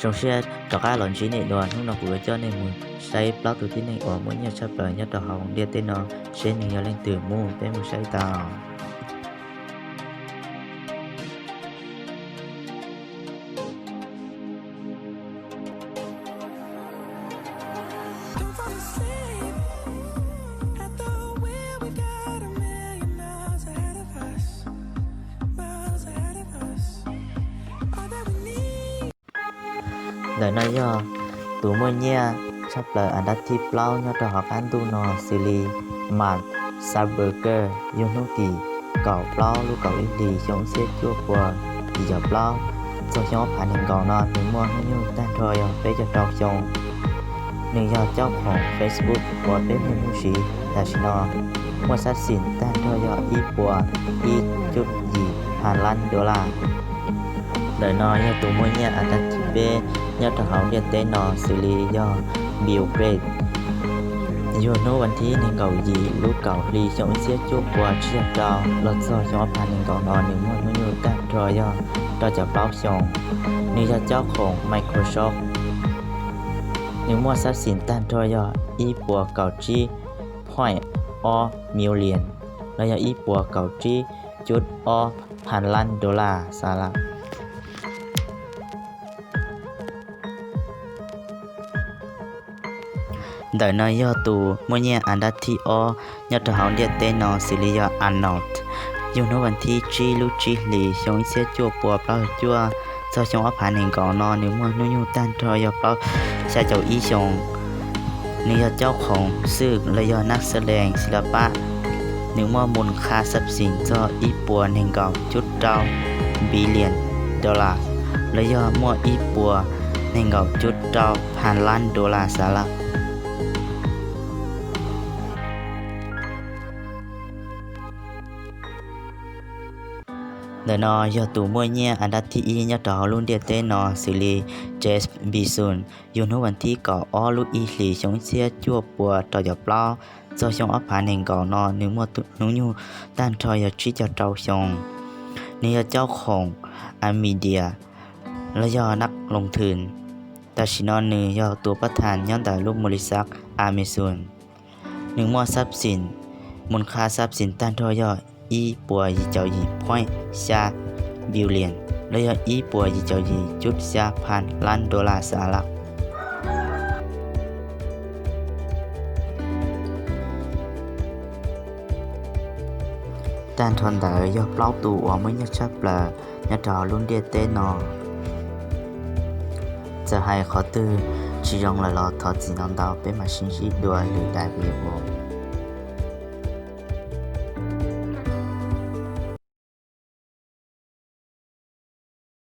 Zoo siab rov qab los ntsib nej dua, hnub no kuv yuav coj nej mus saib plaub tug tib neeg uas muaj nyiaj tshaj plaws nyob rau hauv ntiaj teb no, seb nws yog leej twg, mus peb mus saib tau. Ntawm no yog tus muaj nyiaj tshaj plaws andav thib plaub nyob rau hauv qab ntuj no xws li Mark Zuckerberg, yug hnub tim kaum plaub lub kaum ib hlis xyoo ib txhiab cuaj pua yim caum plaub, txog xyoo ob phav nees nkaum no nws muaj hnub nyoog tag nrho yog peb caug rau xyoo. Nws yog caub khoom Facebook uas peb hnub nyoog siv tam sim no, muaj xab xim tag nrho yog ib puas ib cuj yim phav lab dollar. Ntawm no yog tus muaj nyiaj andav thib peb nyob rau hauv ntiaj teb no xws li yog Bill Gates, yug hnub vas thib nees nkaum yim lub kaum hli xyoo ib txhiab cuaj pua tsib caug rau los txog xyoo ob phav nees nkaum no nws muaj hnub nyoog tag nrho yog rau caum plaub xyoo. Nws yog caub khoom Microsoft. Nws muaj xab xim tag nrho yog ib puas kaum tsib point ob million, los yog ib puas kaum tsib cuj ob phav lab dollar xav lawm. Ntawm no yog tus muaj nyiaj andav thib ob nyob rau hauv ntiaj teb no xws li yog Arnold, yug hnub vas thib tsib lub tsib hlis xyoo ib txhiab cuaj pua plaub caug cuaj, txog xyoo ob phav nees nkaum no nws muaj hnub nyoog tag nrho yog plaub xya caum ib xyoo. Nws yog caub khoom xwj los yog nab xab lees xis las pab. Nws muaj mus kha xab xim txog ib puas nees nkaum cuj rau billion dollar, los yog muaj ib puas nees nkaum cuj rau phav lab dollar xav lawm. Ntawm no yog tus muaj nyiaj andav thib ib nyob rau hauv lub ntiaj teb no xws li Jeff Bezos, yug hnub vas thib kaum ob lub ib hlis xyoo ib txhiab cuaj pua rau caum plaub, txog xyoo ob phav nees nkaum no nws muaj hnub nyoog tag nrho yog tsib caug rau xyoo. Nws yog caub khoom Nvidia los yog nab loos thwm. Tam sim no nws yog tus pab thas nyob ntawm lub mus li xav Amazon. Nws muaj xab xim, mus kha xab xim tag nrho yog ib puas yim caum yim point xya billion, los yog ib puas yim caum yim cuj xya phav lab dollar xav lawm. Tag nrho ntawd yog plaub tus uas muaj nyiaj tshaj plaws nyob rau hauv lub ntiaj teb no. Txawm hais qhov twg tsis zoo lawm los thov txim ntau ntau, peb mam sib ntsib dua lwm daim video.